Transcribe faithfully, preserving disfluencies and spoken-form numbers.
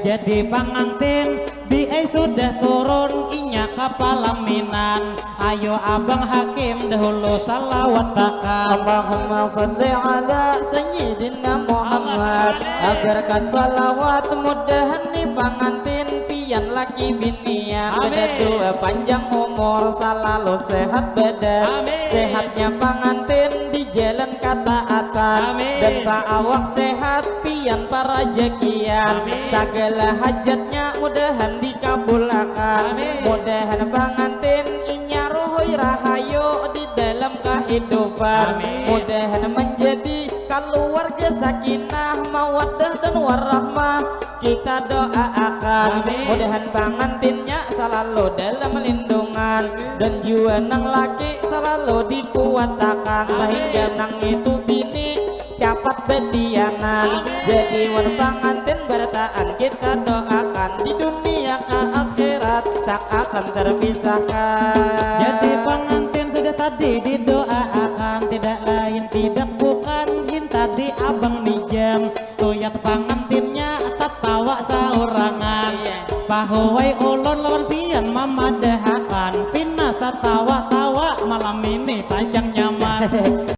Jadi pangantin, biai sudah turun inya ka palaminan. Ayo abang hakim dahulu salawatakan. Allahumma salli ala Sayyidina Muhammad. Abarkan salawat mudahan ni pangantin pian laki binian. Amin. Badadua panjang umur salalu sehat badan. Amin. Sehatnya pangantin di jalan kataatan. Amin. Dan paawak sehat pian parajakian. Amin. Sagala hajatnya mudahan dikabulakan. Amin. Mudahan pangantin inya ruhui rahayu di dalam kahidupan. Amin. Mudahan menjadi kaluarga sakinah mawaddah dan warahmah kita doaakan. Amin. Mudahan pangantinnya salalu dalam lindungan dan jua nang laki salalu dikuatakan. Amin. Sahingga nang itu bini capat badianan. Amin. Jadi wan pangantin barataan kita doakan di dunia ka akhirat tak akan terpisahkan. Jadi pangantin sudah tadi didoaakan, tidak lain tidak bukan, gin tadi abang mijam tuyat pangantinnya tatawa saurangan. Iya. Pahuai ulun lawan pian mamadahakan pina satawa-tawa malam ini tajang nyaman.